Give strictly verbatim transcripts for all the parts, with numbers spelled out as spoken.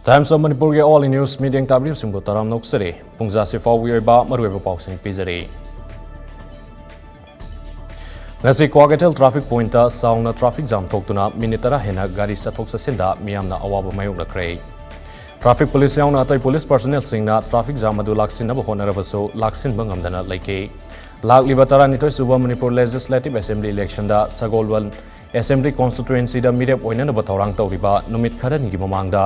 Times of Manipurꯒꯤ All News ꯃꯤꯠꯌꯦꯡ ꯇꯥꯕꯤꯔꯤꯕꯁꯤꯡꯕꯨ ꯇꯔꯥꯝꯅ ꯑꯣꯛꯆꯔꯤ꯫ ꯄꯨꯡꯖꯥꯁꯤ ꯐꯥꯎꯕꯒꯤ ꯑꯣꯏꯕ ꯃꯔꯨꯑꯣꯏꯕ ꯄꯥꯎꯁꯤꯡ ꯄꯤꯖꯔꯤ꯫ ꯉꯁꯤ ꯀ꯭ꯋꯥꯀꯩꯊꯦꯜ traffic pointꯇ ꯆꯥꯎꯅ traffic jam ꯊꯣꯛꯇꯨꯅ minute ꯇꯔꯥ ꯍꯦꯟꯅ ꯒꯥꯔꯤ ꯆꯠꯊꯣꯛ ꯆꯠꯁꯤꯟꯗ ꯃꯤꯌꯥꯝꯅ ꯑꯋꯥꯕ ꯃꯥꯌꯣꯛꯅꯈ꯭ꯔꯦ꯫ Traffic police ꯌꯥꯎꯅ ꯑꯇꯩ police personnelꯁꯤꯡꯅ traffic jam ꯑꯗꯨ ꯂꯥꯛꯁꯤꯟꯅꯕ ꯍꯣꯠꯅꯔꯕꯁꯨ ꯂꯥꯛꯁꯤꯟꯕ ꯉꯝꯗꯅ ꯂꯩꯈꯤ꯫ ꯂꯥꯛꯂꯤꯕ ꯇꯔꯥꯅꯤꯊꯣꯏ ꯁꯨꯕ Manipur Legislative Assembly electionꯗ ꯁꯒꯣꯜꯕꯟ Assembly constituencyꯗ ꯃꯤꯔꯦꯞ ꯑꯣꯏꯅꯅꯕ ꯊꯧꯔꯥꯡ ꯇꯧꯔꯤꯕ ꯅꯨꯃꯤꯠ ꯈꯔꯅꯤꯒꯤ ꯃꯃꯥꯡꯗ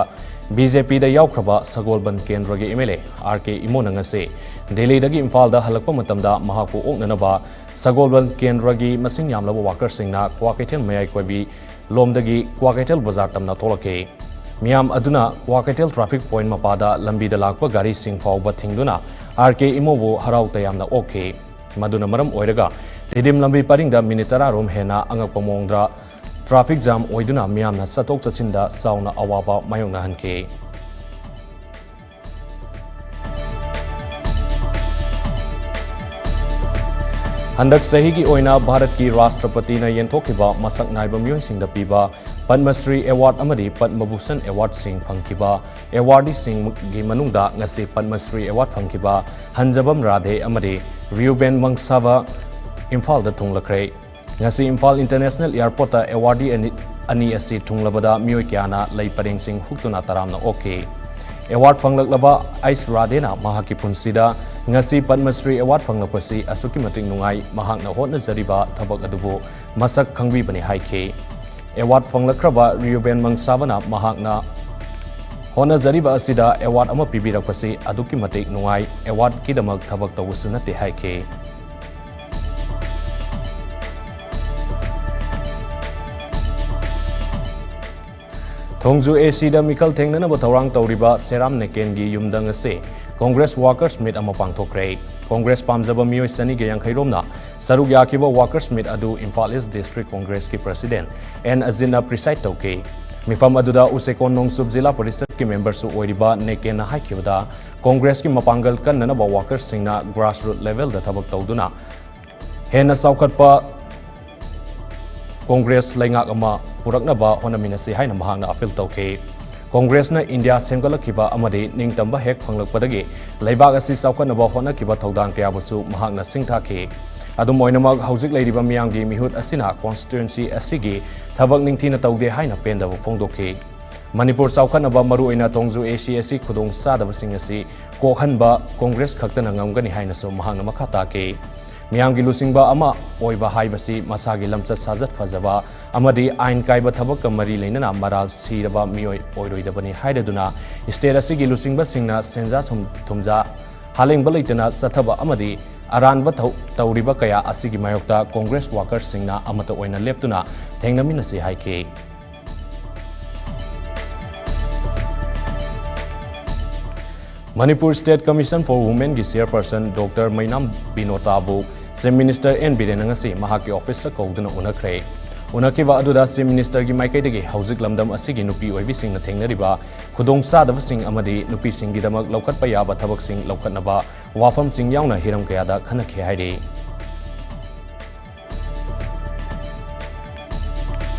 BJPꯗ ꯌꯥꯎꯈ꯭ꯔꯕ ꯁꯒꯣꯜꯕꯟ ꯀꯦꯟꯗ꯭ꯔꯒꯤ MLA RK ꯏꯃꯣꯅ ꯉꯁꯤ ꯗꯦꯜꯂꯤꯗꯒꯤ ꯏꯝꯐꯥꯜꯗ ꯍꯜꯂꯛꯄ ꯃꯇꯝꯗ ꯃꯍꯥꯛꯄꯨ ꯑꯣꯛꯅꯅꯕ ꯁꯒꯣꯜꯕꯟ ꯀꯦꯟꯗ꯭ꯔꯒꯤ ꯃꯁꯤꯡ ꯌꯥꯝꯂꯕ workerꯁꯤꯡꯅ ꯀ꯭ꯋꯥꯀꯩꯊꯦꯜ ꯃꯌꯥꯏ ꯀꯣꯏꯕꯤ ꯂꯣꯝꯗꯒꯤ ꯀ꯭ꯋꯥꯀꯩꯊꯦꯜ ꯕꯖꯥꯔ ꯇꯝꯅ ꯊꯣꯛꯂꯛꯈꯤ꯫ ꯃꯤꯌꯥꯝ ꯑꯗꯨꯅ ꯀ꯭ꯋꯥꯀꯩꯊꯦꯜ traffic point ꯃꯄꯥꯗ ꯂꯝꯕꯤꯗ ꯂꯥꯛꯄ ꯒꯥꯔꯤꯁꯤꯡ ꯐꯥꯎꯕ ꯊꯤꯡꯗꯨꯅ RK ꯏꯃꯣꯕꯨ ꯍꯔꯥꯎ ꯇꯌꯥꯝꯅ ꯑꯣꯛꯈꯤ꯫ ꯃꯗꯨꯅ ꯃꯔꯝ ꯑꯣꯏꯔꯒ ꯇꯤꯗꯤꯝ ꯂꯝꯕꯤ ꯄꯔꯤꯡꯗ minute ꯇꯔꯥ ꯔꯣꯝ ꯍꯦꯟꯅ ꯑꯉꯛꯄ ꯃꯑꯣꯡꯗ traffic jam ꯑꯣꯏꯗꯨꯅ ꯃꯤꯌꯥꯝꯅ ꯆꯠꯊꯣꯛ ꯆꯠꯁꯤꯟꯗ ꯆꯥꯎꯅ ꯑꯋꯥꯕ ꯃꯥꯌꯣꯛꯅꯍꯟꯈꯤ꯫ ꯍꯟꯗꯛ ꯆꯍꯤꯒꯤ ꯑꯣꯏꯅ ꯚꯥꯔꯠꯀꯤ ꯔꯥꯁꯇ꯭ꯔꯄꯇꯤꯅ ꯌꯦꯟꯊꯣꯛꯈꯤꯕ ꯃꯁꯛ ꯅꯥꯏꯕ ꯃꯤꯑꯣꯏꯁꯤꯡꯗ ꯄꯤꯕ ꯄꯗꯃ ꯁ꯭ꯔꯤ award ꯑꯃꯗꯤ ꯄꯗꯃ ꯚꯨꯁꯟ awardꯁꯤꯡ ꯐꯪꯈꯤꯕ awardeeꯁꯤꯡꯒꯤ ꯃꯅꯨꯡꯗ ꯉꯁꯤ ꯄꯗꯃ ꯁ꯭ꯔꯤ award ꯐꯪꯈꯤꯕ ꯍꯟꯖꯕꯝ ꯔꯥꯙꯦ ꯑꯃꯗꯤ ꯔꯤꯌꯨꯕꯦꯟ ꯃꯪꯁꯥꯚ ꯏꯝꯐꯥꯜꯗ ꯊꯨꯡꯂꯈ꯭ꯔꯦ꯫ ꯉꯁꯤ ꯏꯝꯐꯥꯜ International Airportꯇ awardee ꯑꯅꯤ, ꯑꯅꯤ ꯑꯁꯤ ꯊꯨꯡꯂꯕꯗ ꯃꯤꯑꯣꯏ ꯀꯌꯥꯅ ꯂꯩ ꯄꯔꯦꯡꯁꯤꯡ ꯍꯨꯛꯇꯨꯅ ꯇꯔꯥꯝꯅ ꯑꯣꯛꯈꯤ꯫ Award ꯐꯪꯂꯛꯂꯕ ꯑꯩꯁ ꯔꯥꯙꯦꯅ ꯃꯍꯥꯛꯀꯤ ꯄꯨꯟꯁꯤꯗ ꯉꯁꯤ ꯄꯗꯃ ꯁ꯭ꯔꯤ award ꯐꯪꯂꯛꯄꯁꯤ ꯑꯁꯨꯛꯀꯤ ꯃꯇꯤꯛ ꯅꯨꯡꯉꯥꯏ, ꯃꯍꯥꯛꯅ ꯍꯣꯠꯅꯖꯔꯤꯕ ꯊꯕꯛ ꯑꯗꯨꯕꯨ ꯃꯁꯛ ꯈꯪꯕꯤꯕꯅꯤ ꯍꯥꯏꯈꯤ꯫ Award ꯐꯪꯂꯛꯈ꯭ꯔꯕ ꯔꯤꯌꯨꯕꯦꯟ ꯃꯪꯁꯥꯚꯅ ꯃꯍꯥꯛꯅ ꯍꯣꯠꯅꯖꯔꯤꯕ ꯑꯁꯤꯗ award ꯑꯃ ꯄꯤꯕꯤꯔꯛꯄꯁꯤ ꯑꯗꯨꯛꯀꯤ ꯃꯇꯤꯛ ꯅꯨꯡꯉꯥꯏ, awardꯀꯤꯗꯃꯛ ꯊꯕꯛ ꯇꯧꯕꯁꯨ ꯅꯠꯇꯦ ꯍꯥꯏꯈꯤ꯫ ꯊꯣꯡꯖꯨ ACꯗ ꯃꯤꯈꯜ ꯊꯦꯡꯅꯅꯕ ꯊꯧꯔꯥꯡ ꯇꯧꯔꯤꯕ ꯁꯦꯔꯥꯝ ꯅꯦꯀꯦꯟꯒꯤ ꯌꯨꯝꯗ ꯉꯁꯤ Congress Workers Meet ꯑꯃ ꯄꯥꯡꯊꯣꯛꯈ꯭ꯔꯦ꯫ Congress ꯄꯥꯝꯖꯕ ꯃꯤꯑꯣꯏ ꯆꯅꯤꯒ ꯌꯥꯡꯈꯩ ꯔꯣꯝꯅ ꯁꯔꯨꯛ ꯌꯥꯈꯤꯕ Workers Meet ꯑꯗꯨ Imphal East District Congressꯀꯤ President N ꯑꯖꯤꯠꯅ preside ꯇꯧꯈꯤ꯫ ꯃꯤꯐꯝ ꯑꯗꯨꯗ ꯎꯆꯦꯀꯣꯟ ꯅꯣꯡꯆꯨꯞ ꯖꯤꯂꯥ ꯄꯔꯤꯁꯠꯀꯤ memberꯁꯨ ꯑꯣꯏꯔꯤꯕ ꯅꯦꯀꯦꯟꯅ ꯍꯥꯏꯈꯤꯕꯗ, Congressꯀꯤ ꯃꯄꯥꯡꯒꯜ ꯀꯟꯅꯅꯕ workersꯁꯤꯡꯅ grassroot levelꯗ ꯊꯕꯛ ꯇꯧꯗꯨꯅ ꯍꯦꯟꯅ ꯆꯥꯎꯈꯠꯄ Congress ꯂꯩꯉꯥꯛ ꯑꯃ ꯄꯨꯔꯛꯅꯕ ꯍꯣꯠꯅꯃꯤꯟꯅꯁꯤ ꯍꯥꯏꯅ ꯃꯍꯥꯛꯅ appeal ꯇꯧꯈꯤ꯫ ꯀꯣꯡꯒ꯭ꯔꯦꯁꯅ ꯏꯟꯗꯤꯌꯥ ꯁꯦꯝꯒꯠꯂꯛꯈꯤꯕ ꯑꯃꯗꯤ ꯅꯤꯡꯇꯝꯕ ꯍꯦꯛ ꯐꯪꯂꯛꯄꯗꯒꯤ ꯂꯩꯕꯥꯛ ꯑꯁꯤ ꯆꯥꯎꯈꯠꯅꯕ ꯍꯣꯠꯅꯈꯤꯕ ꯊꯧꯗꯥꯡ ꯀꯌꯥꯕꯨꯁꯨ ꯃꯍꯥꯛꯅ ꯁꯤꯡꯊꯥꯈꯤ꯫ ꯑꯗꯨꯝ ꯑꯣꯏꯅꯃꯛ, ꯍꯧꯖꯤꯛ ꯂꯩꯔꯤꯕ ꯃꯤꯌꯥꯝꯒꯤ ꯃꯤꯍꯨꯠ ꯑꯁꯤꯅ constituency ꯑꯁꯤꯒꯤ ꯊꯕꯛ ꯅꯤꯡꯊꯤꯅ ꯇꯧꯗꯦ ꯍꯥꯏꯅ ꯄꯦꯟꯗꯕ ꯐꯣꯡꯗꯣꯛꯈꯤ꯫ ꯃꯅꯤꯄꯨꯔ ꯆꯥꯎꯈꯠꯅꯕ ꯃꯔꯨꯑꯣꯏꯅ ꯇꯣꯡꯖꯨ A C S C ꯈꯨꯗꯣꯡꯆꯥꯗꯕꯁꯤꯡ ꯑꯁꯤ ꯀꯣꯛꯍꯟꯕ ꯀꯣꯡꯒ꯭ꯔꯦꯁ ꯈꯛꯇꯅ ꯉꯝꯒꯅꯤ ꯍꯥꯏꯅꯁꯨ ꯃꯍꯥꯛꯅ ꯃꯈꯥ ꯇꯥꯈꯤ꯫ ꯃꯤꯌꯥꯝꯒꯤ ꯂꯨꯆꯤꯡꯕ ꯑꯃ ꯑꯣꯏꯕ ꯍꯥꯏꯕꯁꯤ ꯃꯁꯥꯒꯤ ꯂꯝꯆꯠ ꯁꯥꯖꯠ ꯐꯖꯕ ꯑꯃꯗꯤ ꯑꯥꯏꯟ ꯀꯥꯏꯕ ꯊꯕꯛꯀ ꯃꯔꯤ ꯂꯩꯅꯅ ꯃꯔꯥꯜ ꯁꯤꯔꯕ ꯃꯤꯑꯣꯏ ꯑꯣꯏꯔꯣꯏꯗꯕꯅꯤ ꯍꯥꯏꯔꯗꯨꯅ, state ꯑꯁꯤꯒꯤ ꯂꯨꯆꯤꯡꯕꯁꯤꯡꯅ ꯁꯦꯟꯖꯥ ꯊꯨꯝ-, ꯊꯨꯝꯖꯥ ꯍꯥꯂꯦꯡꯕ ꯂꯩꯇꯅ ꯆꯠꯊꯕ ꯑꯃꯗꯤ ꯑꯔꯥꯟꯕ ꯊꯧ-, ꯇꯧꯔꯤꯕ ꯀꯌꯥ ꯑꯁꯤꯒꯤ ꯃꯥꯌꯣꯛꯇ ꯀꯣꯡꯒ꯭ꯔꯦꯁ workerꯁꯤꯡꯅ ꯑꯃꯠꯇ ꯑꯣꯏꯅ ꯂꯦꯞꯇꯨꯅ ꯊꯦꯡꯅꯃꯤꯟꯅꯁꯤ ꯍꯥꯏꯈꯤ꯫ Manipur State Commission for Womenꯒꯤ chairperson Doctor ꯃꯩꯅꯥꯝ ꯕꯤꯅꯣꯇꯥꯕꯨ Chief Minister N ꯕꯤꯔꯦꯟꯅ ꯉꯁꯤ ꯃꯍꯥꯛꯀꯤ officeꯇ ꯀꯧꯗꯨꯅ ꯎꯅꯈ꯭ꯔꯦ꯫ ꯎꯅꯈꯤꯕ ꯑꯗꯨꯗ Chief Ministerꯒꯤ ꯃꯥꯏꯀꯩꯗꯒꯤ ꯍꯧꯖꯤꯛ ꯂꯝꯗꯝ ꯑꯁꯤꯒꯤ ꯅꯨꯄꯤ ꯑꯣꯏꯕꯤꯁꯤꯡꯅ ꯊꯦꯡꯅꯔꯤꯕ ꯈꯨꯗꯣꯡꯆꯥꯗꯕꯁꯤꯡ ꯑꯃꯗꯤ ꯅꯨꯄꯤꯁꯤꯡꯒꯤꯗꯃꯛ ꯂꯧꯈꯠꯄ ꯌꯥꯕ ꯊꯕꯛꯁꯤꯡ ꯂꯧꯈꯠꯅꯕ ꯋꯥꯐꯝꯁꯤꯡ ꯌꯥꯎꯅ ꯍꯤꯔꯝ ꯀꯌꯥꯗ ꯈꯟꯅꯈꯤ ꯍꯥꯏꯔꯤ꯫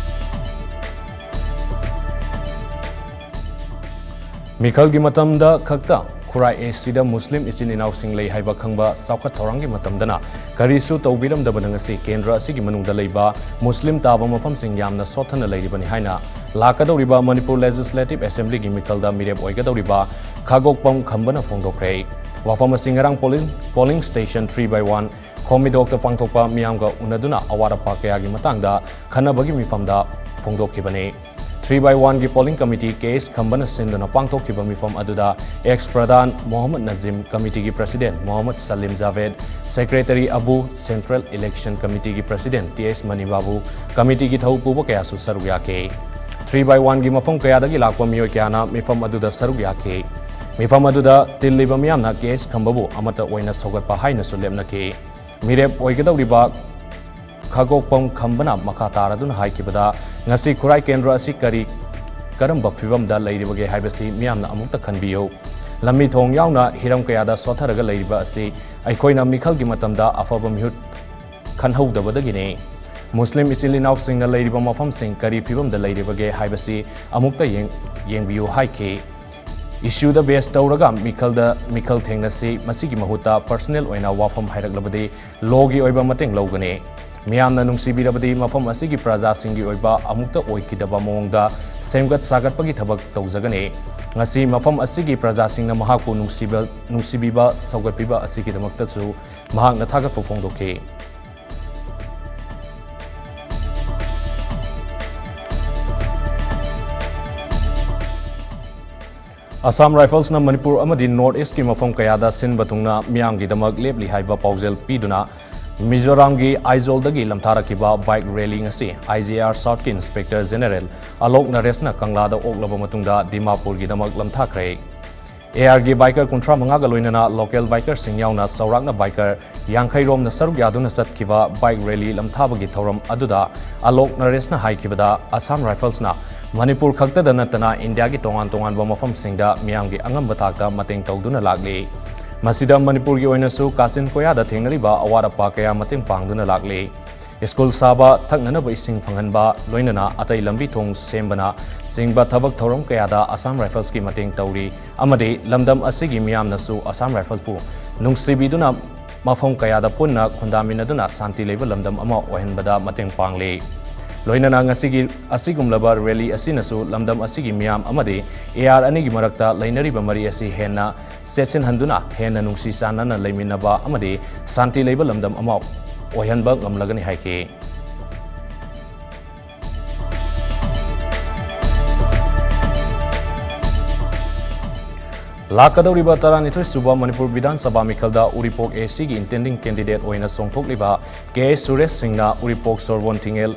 ꯃꯤꯈꯜꯒꯤ ꯃꯇꯝꯗ ꯈꯛꯇ ꯈꯨꯔꯥꯏ ꯑꯁꯤꯗ ꯃꯨꯁꯂꯤꯝ ꯏꯆꯤꯟ ꯏꯅꯥꯎꯁꯤꯡ ꯂꯩ ꯍꯥꯏꯕ ꯈꯪꯕ ꯆꯥꯎꯈꯠ ꯊꯧꯔꯥꯡꯒꯤ ꯃꯇꯝꯗꯅ ꯀꯔꯤꯁꯨ ꯇꯧꯕꯤꯔꯝꯗꯕꯅ ꯉꯁꯤ ꯀꯦꯟꯗ꯭ꯔ ꯑꯁꯤꯒꯤ ꯃꯅꯨꯡꯗ ꯂꯩꯕ ꯃꯨꯁꯂꯤꯝ ꯇꯥꯕ ꯃꯐꯝꯁꯤꯡ ꯌꯥꯝꯅ ꯁꯣꯠꯊꯅ ꯂꯩꯔꯤꯕꯅꯤ ꯍꯥꯏꯅ ꯂꯥꯛꯀꯗꯧꯔꯤꯕ ꯃꯅꯤꯄꯨꯔ Legislative Assemblyꯒꯤ ꯃꯤꯈꯜꯗ ꯃꯤꯔꯦꯞ ꯑꯣꯏꯒꯗꯧꯔꯤꯕ ꯈꯥꯒꯣꯛꯄꯝ ꯈꯝꯕꯅ ꯐꯣꯡꯗꯣꯛꯈ꯭ꯔꯦ꯫ ꯋꯥꯐꯝ ꯑꯁꯤ ꯉꯔꯥꯡ polling, polling station three by one ꯈꯣꯝꯃꯤꯗꯣꯛꯇ ꯄꯥꯡꯊꯣꯛꯄ ꯃꯤꯌꯥꯝꯒ ꯎꯅꯗꯨꯅ ꯑꯋꯥꯠ ꯑꯄꯥ ꯀꯌꯥꯒꯤ ꯃꯇꯥꯡꯗ ꯈꯟꯅꯕꯒꯤ ꯃꯤꯐꯝꯗ ꯐꯣꯡꯗꯣꯛꯈꯤꯕꯅꯤ꯫ Three by oneꯒꯤ polling committee K S ꯈꯝꯕꯅ ꯁꯤꯟꯗꯨꯅ ꯄꯥꯡꯊꯣꯛꯈꯤꯕ ꯃꯤꯐꯝ ꯑꯗꯨꯗ ex Pradhan Mohammad Nazim, committeeꯒꯤ president Mohammad Salim Javed, secretary Abu, Central Election Committeeꯒꯤ president T S Manibabu, committeeꯒꯤ ꯊꯧ ꯄꯨꯕ ꯀꯌꯥꯁꯨ ꯁꯔꯨꯛ ꯌꯥꯈꯤ꯫ Three by oneꯒꯤ ꯃꯐꯝ ꯀꯌꯥꯗꯒꯤ ꯂꯥꯛꯄ ꯃꯤꯑꯣꯏ ꯀꯌꯥꯅ ꯃꯤꯐꯝ ꯑꯗꯨꯗ ꯁꯔꯨꯛ ꯌꯥꯈꯤ꯫ ꯃꯤꯐꯝ ꯑꯗꯨꯗ ꯇꯤꯜꯂꯤꯕ ꯃꯤꯌꯥꯝꯅ K S ꯈꯝꯕꯕꯨ ꯑꯃꯠꯇ ꯑꯣꯏꯅ ꯁꯧꯒꯠꯄ ꯍꯥꯏꯅꯁꯨ ꯂꯦꯞꯅꯈꯤ꯫ ꯃꯤꯔꯦꯞ ꯑꯣꯏꯒꯗꯧꯔꯤꯕ ꯈꯥꯒꯣꯛꯄꯝ ꯈꯝꯕꯅ ꯃꯈꯥ ꯇꯥꯔꯗꯨꯅ ꯍꯥꯏꯈꯤꯕꯗ, ꯉꯁꯤ ꯈꯨꯔꯥꯏ ꯀꯦꯟꯗ꯭ꯔ ꯑꯁꯤ ꯀꯔꯤ, ꯀꯔꯝꯕ ꯐꯤꯕꯝꯗ ꯂꯩꯔꯤꯕꯒꯦ ꯍꯥꯏꯕꯁꯤ ꯃꯤꯌꯥꯝꯅ ꯑꯃꯨꯛꯇ ꯈꯟꯕꯤꯌꯨ꯫ ꯂꯝꯕꯤ ꯊꯣꯡ ꯌꯥꯎꯅ ꯍꯤꯔꯝ ꯀꯌꯥꯗ ꯁꯣꯠꯊꯔꯒ ꯂꯩꯔꯤꯕ ꯑꯁꯤ ꯑꯩꯈꯣꯏꯅ ꯃꯤꯈꯜꯒꯤ ꯃꯇꯝꯗ ꯑꯐꯕ ꯃꯤꯍꯨꯠ ꯈꯟꯍꯧꯗꯕꯗꯒꯤꯅꯤ꯫ ꯃꯨꯁꯂꯤꯝ ꯏꯆꯤꯜ ꯏꯅꯥꯎꯁꯤꯡꯅ ꯂꯩꯔꯤꯕ ꯃꯐꯝꯁꯤꯡ ꯀꯔꯤ ꯐꯤꯕꯝꯗ ꯂꯩꯔꯤꯕꯒꯦ ꯍꯥꯏꯕꯁꯤ ꯑꯃꯨꯛꯇ ꯌꯦꯡ-, ꯌꯦꯡꯕꯤꯌꯨ ꯍꯥꯏꯈꯤ꯫ Issue ꯗ base ꯇꯧꯔꯒ ꯃꯤꯈꯜꯗ ꯃꯤꯈꯜ ꯊꯦꯡꯅꯁꯤ꯫ ꯃꯁꯤꯒꯤ ꯃꯍꯨꯠꯇ personal ꯑꯣꯏꯅ ꯋꯥꯐꯝ ꯍꯥꯏꯔꯛꯂꯕꯗꯤ law ꯒꯤ ꯑꯣꯏꯕ ꯃꯇꯦꯡ ꯂꯧꯒꯅꯤ꯫ ꯃꯤꯌꯥꯝꯅ ꯅꯨꯡꯁꯤꯕꯤꯔꯕꯗꯤ ꯃꯐꯝ ꯑꯁꯤꯒꯤ ꯄ꯭ꯔꯖꯥꯁꯤꯡꯒꯤ ꯑꯣꯏꯕ ꯑꯃꯨꯛꯇ ꯑꯣꯏꯈꯤꯗꯕ ꯃꯑꯣꯡꯗ ꯁꯦꯝꯒꯠ ꯁꯥꯒꯠꯄꯒꯤ ꯊꯕꯛ ꯇꯧꯖꯒꯅꯤ꯫ ꯉꯁꯤ ꯃꯐꯝ ꯑꯁꯤꯒꯤ ꯄ꯭ꯔꯖꯥꯁꯤꯡꯅ ꯃꯍꯥꯛꯄꯨ ꯅꯨꯡꯁꯤꯕ-, ꯅꯨꯡꯁꯤꯕꯤꯕ ꯁꯧꯒꯠꯄꯤꯕ ꯑꯁꯤꯒꯤꯗꯃꯛꯇꯁꯨ ꯃꯍꯥꯛꯅ ꯊꯥꯒꯠꯄ ꯐꯣꯡꯗꯣꯛꯈꯤ꯫ Assam Rifles ꯅ ꯃꯅꯤꯄꯨꯔ ꯑꯃꯗꯤ North East ꯀꯤ ꯃꯐꯝ ꯀꯌꯥꯗ ꯁꯤꯟꯕ ꯊꯨꯡꯅ ꯃꯤꯌꯥꯝꯒꯤꯗꯃꯛ ꯂꯦꯞꯂꯤ ꯍꯥꯏꯕ ꯄꯥꯎꯖꯦꯜ ꯄꯤꯗꯨꯅ ꯃꯤꯖꯣꯔꯥꯝꯒꯤ ꯑꯥꯏꯖꯣꯜꯗꯒꯤ ꯂꯝꯊꯥꯔꯛꯈꯤꯕ bike rally ꯉꯁꯤ I G R South ꯀꯤ Inspector General ꯑꯂꯣꯛ ꯅꯔꯦꯁꯅ ꯀꯪꯂꯥꯗ ꯑꯣꯛꯂꯕ ꯃꯇꯨꯡꯗ ꯗꯤꯃꯥꯄꯨꯔꯒꯤꯗꯃꯛ ꯂꯝꯊꯥꯈ꯭ꯔꯦ꯫ A R ꯒꯤ biker ꯀꯨꯟꯊ꯭ꯔꯥ ꯃꯉꯥꯒ ꯂꯣꯏꯅꯅ local biker ꯁꯤꯡ ꯌꯥꯎꯅ ꯆꯥꯎꯔꯥꯛꯅ biker ꯌꯥꯡꯈꯩ ꯔꯣꯝꯅ ꯁꯔꯨꯛ ꯌꯥꯗꯨꯅ ꯆꯠꯈꯤꯕ bike rally ꯂꯝꯊꯥꯕꯒꯤ ꯊꯧꯔꯝ ꯑꯗꯨꯗ ꯑꯂꯣꯛ ꯅꯔꯦꯁꯅ ꯍꯥꯏꯈꯤꯕꯗ, Assam Rifles ꯅ ꯃꯅꯤꯄꯨꯔ ꯈꯛꯇꯗ ꯅꯠꯇꯅ ꯏꯟꯗꯤꯌꯥꯒꯤ ꯇꯣꯉꯥꯟ ꯇꯣꯉꯥꯟꯕ ꯃꯐꯝꯁꯤꯡꯗ ꯃꯤꯌꯥꯝꯒꯤ ꯑꯉꯝꯕ ꯊꯥꯛꯇ ꯃꯇꯦꯡ ꯇꯧꯗꯨꯅ ꯂꯥꯛꯂꯤ꯫ ꯃꯁꯤꯗ ꯃꯅꯤꯄꯨꯔꯒꯤ ꯑꯣꯏꯅꯁꯨ ꯀꯥꯆꯤꯟ ꯀꯣꯌꯥꯗ ꯊꯦꯡꯅꯔꯤꯕ ꯑꯋꯥꯠ ꯑꯄꯥ ꯀꯌꯥ ꯃꯇꯦꯡ ꯄꯥꯡꯗꯨꯅ ꯂꯥꯛꯂꯤ꯫ ꯁ꯭ꯀꯨꯜ ꯁꯥꯕ, ꯊꯛꯅꯅꯕ ꯏꯁꯤꯡ ꯐꯪꯍꯟꯕ, ꯂꯣꯏꯅꯅ ꯑꯇꯩ ꯂꯝꯕꯤ ꯊꯣꯡ ꯁꯦꯝꯕꯅ ꯆꯤꯡꯕ ꯊꯕꯛ ꯊꯧꯔꯝ ꯀꯌꯥꯗ Assam Rifles ꯀꯤ ꯃꯇꯦꯡ ꯇꯧꯔꯤ ꯑꯃꯗꯤ ꯂꯝꯗꯝ ꯑꯁꯤꯒꯤ ꯃꯤꯌꯥꯝꯅꯁꯨ Assam Rifles ꯄꯨ ꯅꯨꯡꯁꯤꯕꯤꯗꯨꯅ ꯃꯐꯝ ꯀꯌꯥꯗ ꯄꯨꯟꯅ ꯈꯨꯟꯗꯥꯃꯤꯟꯅꯗꯨꯅ ꯁꯥꯟꯇꯤ ꯂꯩꯕ ꯂꯝꯗꯝ ꯑꯃ ꯑꯣꯏꯍꯟꯕꯗ ꯃꯇꯦꯡ ꯄꯥꯡꯂꯤ꯫ ꯂꯣꯏꯅꯅ ꯉꯁꯤꯒꯤ ꯑꯁꯤꯒꯨꯝꯂꯕ rally ꯑꯁꯤꯅꯁꯨ ꯂꯝꯗꯝ ꯑꯁꯤꯒꯤ ꯃꯤꯌꯥꯝ ꯑꯃꯗꯤ A R ꯑꯅꯤꯒꯤ ꯃꯔꯛꯇ ꯂꯩꯅꯔꯤꯕ ꯃꯔꯤ ꯑꯁꯤ ꯍꯦꯟꯅ ꯆꯦꯠꯁꯤꯟꯍꯟꯗꯨꯅ ꯍꯦꯟꯅ ꯅꯨꯡꯁꯤ ꯆꯥꯟꯅꯅ ꯂꯩꯃꯤꯟꯅꯕ ꯑꯃꯗꯤ ꯁꯥꯟꯇꯤ ꯂꯩꯕ ꯂꯝꯗꯝ ꯑꯃ ꯑꯣꯏꯍꯟꯕ ꯉꯝꯂꯒꯅꯤ ꯍꯥꯏꯈꯤ꯫ ꯂꯥꯛꯀꯗꯧꯔꯤꯕ ꯇꯔꯥꯅꯤꯊꯣꯏ ꯁꯨꯕ ꯃꯅꯤꯄꯨꯔ ꯕꯤꯙꯥꯟ ꯁꯚꯥ ꯃꯤꯈꯜꯗ ꯎꯔꯤꯄꯣꯛ A C ꯒꯤ intending candidate ꯑꯣꯏꯅ ꯆꯣꯡꯊꯣꯛꯂꯤꯕ K ꯁꯨꯔꯦꯁ ꯁꯤꯡꯅ ꯎꯔꯤꯄꯣꯛ ꯁꯣꯔꯕꯣꯟ ꯊꯤꯡꯉꯦꯜ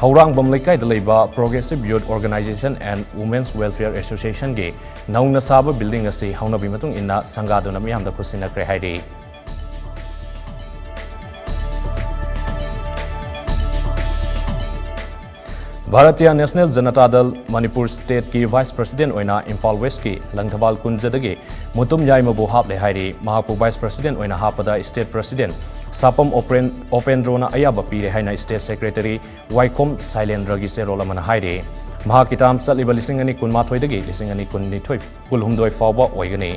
ꯍꯧꯔꯥꯡꯕꯝ ꯂꯩꯀꯥꯏꯗ ꯂꯩꯕ Progressive Youth Organisation and Women's Welfare Association ꯒꯤ ꯅꯧꯅ ꯁꯥꯕ building ꯑꯁꯤ ꯍꯧꯅꯕꯤ ꯃꯇꯨꯡ ꯏꯟꯅ ꯁꯪꯒꯥꯗꯨꯅ ꯃꯤꯌꯥꯝꯗ ꯈꯨꯠꯁꯤꯟꯅꯈ꯭ꯔꯦ ꯍꯥꯏꯔꯤ꯫ Bharatiya National Janata Dal Manipur state ꯀꯤ vice president ꯑꯣꯏꯅ ꯏꯝꯐꯥꯜ West ꯀꯤ ꯂꯪꯊꯕꯥꯜ ꯀꯨꯟꯖꯗꯒꯤ ꯃꯨꯇꯨꯝ ꯌꯥꯏꯃꯕꯨ ꯍꯥꯞꯂꯦ ꯍꯥꯏꯔꯤ꯫ ꯃꯍꯥꯛꯄꯨ vice president ꯑꯣꯏꯅ ꯍꯥꯞꯄꯗ state president ꯁꯥꯄꯝ ꯑꯣꯄꯦꯟ-, ꯑꯣꯄꯦꯟꯗ꯭ꯔꯣꯅ ꯑꯌꯥꯕ ꯄꯤꯔꯦ ꯍꯥꯏꯅ State Secretary ꯋꯥꯏꯈꯣꯝ ꯁꯥꯏꯂꯦꯟꯗ꯭ꯔꯒꯤ ꯆꯦꯔꯣꯜ ꯑꯃꯅ ꯍꯥꯏꯔꯤ꯫ ꯃꯍꯥꯛꯀꯤ term ꯆꯠꯂꯤꯕ ꯂꯤꯁꯤꯡ ꯑꯅꯤ ꯀꯨꯟꯃꯥꯊꯣꯏꯗꯒꯤ ꯂꯤꯁꯤꯡ ꯑꯅꯤ ꯀꯨꯟꯅꯤꯊꯣꯏ, ꯀꯨꯟꯍꯨꯝꯗꯣꯏ ꯐꯥꯎꯕ ꯑꯣꯏꯒꯅꯤ꯫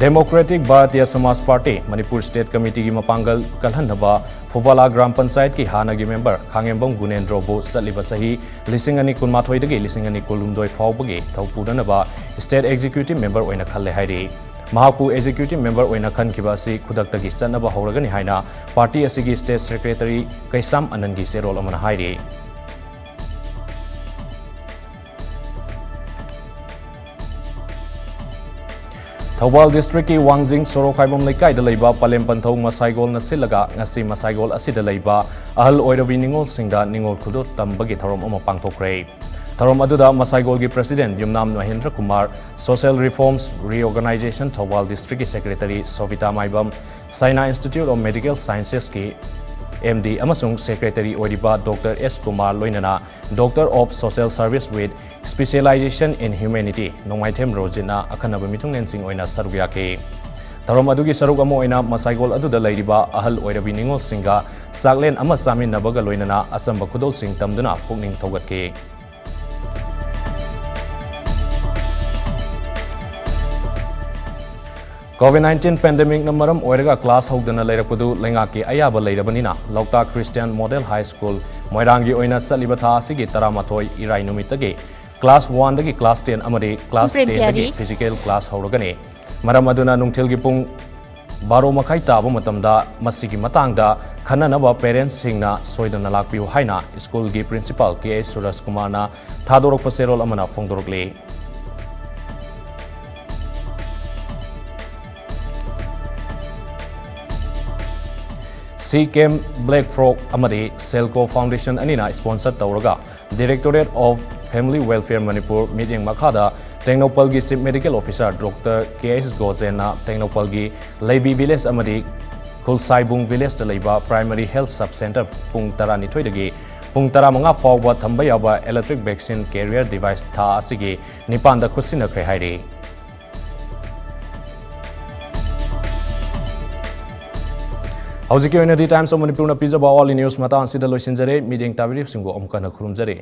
Democratic Bharatiya Samaj Party, Manipur State Committeeꯒꯤ ꯃꯄꯥꯡꯒꯜ ꯀꯜꯍꯟꯅꯕ ꯐꯨꯕꯥꯂꯥ ꯒ꯭ꯔꯥꯝ ꯄꯟꯆꯥꯌꯠꯀꯤ ꯍꯥꯟꯅꯒꯤ member ꯈꯥꯉꯦꯝꯕꯝ ꯒꯨꯅꯦꯟꯗ꯭ꯔꯣꯕꯨ ꯆꯠꯂꯤꯕ ꯆꯍꯤ ꯂꯤꯁꯤꯡ ꯑꯅꯤ ꯀꯨꯟꯃꯥꯊꯣꯏꯗꯒꯤ ꯂꯤꯁꯤꯡ ꯑꯅꯤ ꯀꯨꯟꯍꯨꯝꯗꯣꯏ ꯐꯥꯎꯕꯒꯤ ꯊꯧ ꯄꯨꯅꯅꯕ State Executive Member ꯑꯣꯏꯅ ꯈꯜꯂꯦ ꯍꯥꯏꯔꯤ꯫ ꯃꯍꯥꯛꯄꯨ Executive Member ꯑꯣꯏꯅ ꯈꯟꯈꯤꯕ ꯑꯁꯤ ꯈꯨꯗꯛꯇꯒꯤ ꯆꯠꯅꯕ ꯍꯧꯔꯒꯅꯤ ꯍꯥꯏꯅ party ꯑꯁꯤꯒꯤ State Secretary ꯀꯩꯁꯥꯝ ꯑꯅꯟꯒꯤ ꯆꯦꯔꯣꯜ ꯑꯃꯅ ꯍꯥꯏꯔꯤ꯫ ꯊꯧꯕꯥꯜ districtꯀꯤ ꯋꯥꯡꯖꯤꯡ ꯁꯣꯔꯣꯛꯈꯥꯏꯕꯝ ꯂꯩꯀꯥꯏꯗ ꯂꯩꯕ ꯄꯂꯦꯝ ꯄꯟꯊꯧ ꯃꯁꯥꯏꯒꯣꯜꯅ ꯁꯤꯜꯂꯒ ꯉꯁꯤ ꯃꯁꯥꯏꯒꯣꯜ ꯑꯁꯤꯗ ꯂꯩꯕ ꯑꯍꯜ ꯑꯣꯏꯔꯕꯤ ꯅꯤꯉꯣꯜꯁꯤꯡꯗ ꯅꯤꯉꯣꯜ ꯈꯨꯗꯣꯜ ꯇꯝꯕꯒꯤ ꯊꯧꯔꯝ ꯑꯃ ꯄꯥꯡꯊꯣꯛꯈ꯭ꯔꯦ꯫ ꯊꯧꯔꯝ ꯑꯗꯨꯗ ꯃꯁꯥꯏꯒꯣꯜꯒꯤ President Yumnam Mahendra Kumar, Social Reforms Reorganization Thoubal districtꯀꯤ Secretary ꯁꯣꯚꯤꯇꯥ Maibam, Saina Institute of Medical Sciencesꯀꯤ M D ꯑꯃꯁꯨꯡ Secretary ꯑꯣꯏꯔꯤꯕ Doctor S ꯀꯨꯃꯥꯔ ꯂꯣꯏꯅꯅ Doctor of Social Service with Specialization in Humanity ꯅꯣꯡꯃꯥꯏꯊꯦꯝ ꯔꯣꯖꯤꯠꯅ ꯑꯈꯟꯅꯕ ꯃꯤꯊꯨꯡꯂꯦꯟꯁꯤꯡ ꯑꯣꯏꯅ ꯁꯔꯨꯛ ꯌꯥꯈꯤ꯫ ꯊꯧꯔꯝ ꯑꯗꯨꯒꯤ ꯁꯔꯨꯛ ꯑꯃ ꯑꯣꯏꯅ ꯃꯁꯥꯏꯒꯣꯜ ꯑꯗꯨꯗ ꯂꯩꯔꯤꯕ ꯑꯍꯜ ꯑꯣꯏꯔꯕꯤ ꯅꯤꯉꯣꯜꯁꯤꯡꯒ ꯆꯥꯛꯂꯦꯟ ꯑꯃ ꯆꯥꯃꯤꯟꯅꯕꯒ ꯂꯣꯏꯅꯅ ꯑꯆꯝꯕ ꯈꯨꯗꯣꯜꯁꯤꯡ ꯇꯝꯗꯨꯅ ꯄꯨꯛꯅꯤꯡ ꯊꯧꯒꯠꯈꯤ꯫ COVID nineteen pandemicꯅ ꯃꯔꯝ ꯑꯣꯏꯔꯒ class ꯍꯧꯗꯅ ꯂꯩꯔꯛꯄꯗꯨ ꯂꯩꯉꯥꯛꯀꯤ ꯑꯌꯥꯕ ꯂꯩꯔꯕꯅꯤꯅ, ꯂꯣꯛꯇꯥꯛ Christian Model High School ꯃꯣꯏꯔꯥꯡꯒꯤ ꯑꯣꯏꯅ ꯆꯠꯂꯤꯕ ꯊꯥ ꯑꯁꯤꯒꯤ ꯇꯔꯥꯃꯥꯊꯣꯏ ꯏꯔꯥꯏ ꯅꯨꯃꯤꯠꯇꯒꯤ class oneꯗꯒꯤ class ten ꯑꯃꯗꯤ class ꯄ꯭ꯔꯦꯝ tenꯗꯒꯤ ꯄꯤꯌꯥꯔꯤ꯫ Physical class ꯍꯧꯔꯒꯅꯤ꯫ ꯃꯔꯝ ꯑꯗꯨꯅ ꯅꯨꯡꯊꯤꯜꯒꯤ ꯄꯨꯡ ꯕꯥꯔꯣ ꯃꯈꯥꯏ ꯇꯥꯕ ꯃꯇꯝꯗ ꯃꯁꯤꯒꯤ ꯃꯇꯥꯡꯗ ꯈꯟꯅꯅꯕ parentsꯁꯤꯡꯅ ꯁꯣꯏꯗꯅ ꯂꯥꯛꯄꯤꯌꯨ ꯍꯥꯏꯅ schoolꯒꯤ principal K H ꯁꯨꯔꯖ ꯀꯨꯃꯥꯔꯅ ꯊꯥꯗꯣꯔꯛꯄ ꯆꯦꯔꯣꯜ ꯑꯃꯅ ꯐꯣꯡꯗꯣꯔꯛꯂꯤ꯫ Sea Camp Black Frog ꯑꯃꯗꯤ Selco Foundation ꯑꯅꯤꯅ sponsor ꯇꯧꯔꯒ Directorate of Family Welfare Manipur ꯃꯤꯠꯌꯦꯡ ꯃꯈꯥꯗ ꯇꯦꯡꯅꯧꯄꯜꯒꯤ Chief Medical Officer Doctor K H ꯒꯣꯖꯦꯟꯅ ꯇꯦꯡꯅꯧꯄꯜꯒꯤ ꯂꯩꯕꯤ village ꯑꯃꯗꯤ ꯈꯨꯜꯁꯥꯏꯕꯨꯡ villageꯇ ꯂꯩꯕ Primary Health Sub Center ꯄꯨꯡ ꯇꯔꯥꯅꯤꯊꯣꯏꯗꯒꯤ ꯄꯨꯡ ꯇꯔꯥꯃꯉꯥ ꯐꯥꯎꯕ ꯊꯝꯕ ꯌꯥꯕ electric vaccine carrier device ꯊꯥ ꯑꯁꯤꯒꯤ ꯅꯤꯄꯥꯟꯗ ꯈꯨꯠꯁꯤꯟꯅꯈ꯭ꯔꯦ ꯍꯥꯏꯔꯤ꯫ ꯍꯧꯖꯤꯛꯀꯤ ꯑꯣꯏꯅꯗꯤ Times of Manipurꯅ ꯄꯤꯖꯕ Hourly News ꯃꯇꯥꯡ ꯑꯁꯤꯗ ꯂꯣꯏꯁꯤꯟꯖꯔꯦ꯫ ꯃꯤꯠꯌꯦꯡ ꯇꯥꯕꯤꯔꯤꯕꯁꯤꯡꯕꯨ ꯑꯃꯨꯛ ꯍꯟꯅ ꯈꯨꯔꯨꯝꯖꯔꯤ꯫